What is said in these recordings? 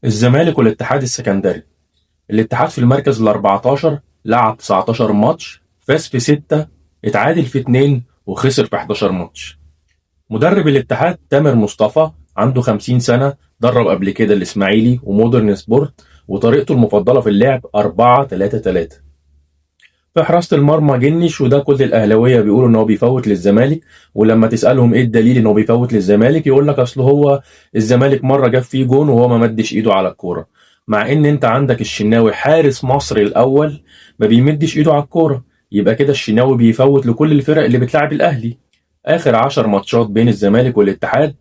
الزمالك والاتحاد السكندري. الاتحاد في المركز ال 14، لعب 19 ماتش، فاز في 6، اتعادل في 2، وخسر في 11 ماتش. مدرب الاتحاد تامر مصطفى عنده 50 سنة، درب قبل كده الإسماعيلي ومودرن سبورت، وطريقته المفضلة في اللعب 4-3-3. في حراسة المرمى جنش، وده كل الأهلاوية بيقولوا إن هو بيفوت للزمالك، ولما تسألهم إيه الدليل إن هو بيفوت للزمالك يقول لك أصل هو الزمالك مرة جاب فيه جون وهو ما مدش إيده على الكورة، مع إن أنت عندك الشناوي حارس مصر الأول ما بيمدش إيده على الكورة، يبقى كده الشناوي بيفوت لكل الفرق اللي بتلعب الأهلي. آخر 10 ماتشات بين الزمالك والاتحاد،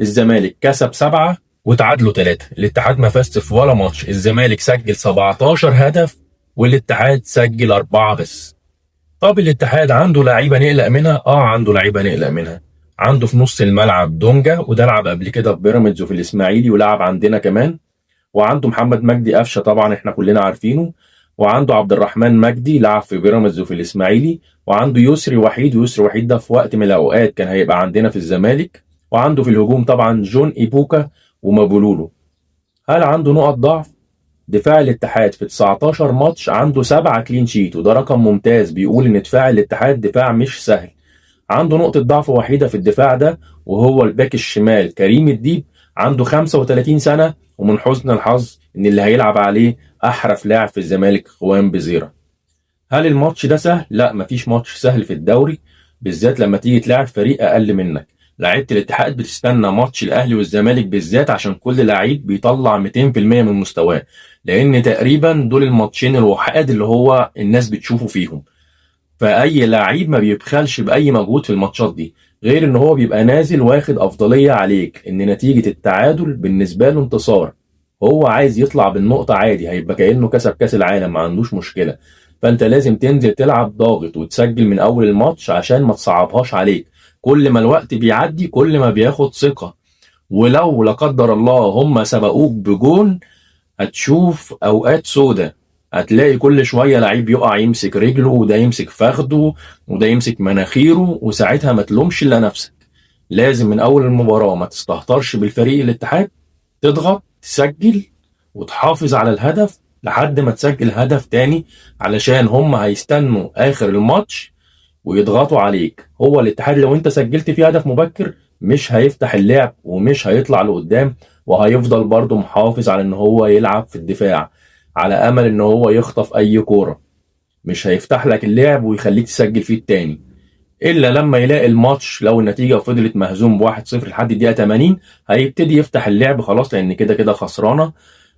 الزمالك كسب 7 وتعادلوا 3، الاتحاد ما فازش في ولا ماتش، الزمالك سجل 17 هدف والاتحاد سجل 4 بس. طب الاتحاد عنده لعيبة نقلق منها؟ عنده لعيبة نقلق منها. عنده في نص الملعب دونجا، وده لعب قبل كده في بيراميدز وفي الاسماعيلي ولعب عندنا كمان، وعنده محمد مجدي قفشه طبعا احنا كلنا عارفينه، وعنده عبد الرحمن مجدي لعب في بيراميدز وفي الاسماعيلي، وعنده يسري وحيد، ويسري وحيد ده في وقت من الاوقات كان هيبقى عندنا في الزمالك، وعنده في الهجوم طبعا جون ايبوكا ومابولولو. هل عنده نقط ضعف؟ دفاع الاتحاد في 19 ماتش عنده 7 clean sheet، وده رقم ممتاز بيقول ان دفاع الاتحاد دفاع مش سهل. عنده نقطة ضعف وحيدة في الدفاع ده، وهو الباك الشمال كريم الديب، عنده 35 سنة، ومن حسن الحظ ان اللي هيلعب عليه احرف لاعب في الزمالك خوان بزيرة. هل الماتش ده سهل؟ لا، مفيش ماتش سهل في الدوري، بالذات لما تيجي تلاعب فريق اقل منك. لعيبة الاتحاد بتستنى ماتش الاهلي والزمالك بالذات عشان كل لعيب بيطلع 200% من مستواه، لان تقريبا دول الماتشين الوحيد اللي هو الناس بتشوفه فيهم، فاي لعيب ما بيبخلش باي مجهود في الماتشات دي، غير ان هو بيبقى نازل واخد افضلية عليك، ان نتيجة التعادل بالنسبة له انتصار، هو عايز يطلع بالنقطة عادي، هيبقى كانه كسب كاس العالم، ما عندوش مشكلة. فانت لازم تنزل تلعب ضاغط وتسجل من اول الماتش عشان ما تصعبهاش عليك. كل ما الوقت بيعدي كل ما بياخد ثقة، ولو لا قدر الله هم سبقوك بجون هتشوف اوقات سودة، هتلاقي كل شوية لعيب يقع يمسك رجله، وده يمسك فخده، وده يمسك مناخيره، وساعتها ما تلومش الا نفسك. لازم من اول المباراة ما تستهترش بالفريق الاتحاد، تضغط تسجل وتحافظ على الهدف لحد ما تسجل هدف تاني، علشان هم هيستنوا اخر الماتش ويضغطوا عليك. هو الاتحاد لو انت سجلت فيه هدف مبكر مش هيفتح اللعب ومش هيطلع لقدام، وهيفضل برضه محافظ على ان هو يلعب في الدفاع على امل ان هو يخطف اي كورة، مش هيفتح لك اللعب ويخليك تسجل فيه التاني، الا لما يلاقي الماتش لو النتيجة فضلت مهزوم ب1-0 لحد الدقيقة 80 هيبتدي يفتح اللعب خلاص، لان كده كده خسرانة،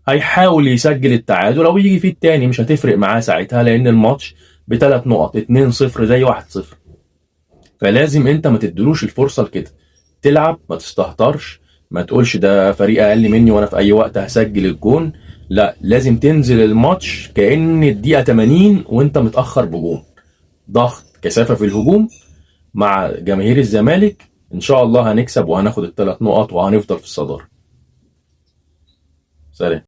هيحاول يسجل التعادل او يجي فيه التاني، مش هتفرق معاه ساعتها لان الماتش بثلاث نقط 2-0 زي 1-0. فلازم انت ما تدلوش الفرصة لكده، تلعب ما تستهترش، ما تقولش ده فريق اقل مني وانا في اي وقت هسجل الجون، لا، لازم تنزل الماتش كأن الدقيقة 80 وانت متأخر بجون. ضغط، كثافة في الهجوم مع جماهير الزمالك، ان شاء الله هنكسب وهناخد الثلاث نقط وهنفضل في الصدارة. سلام.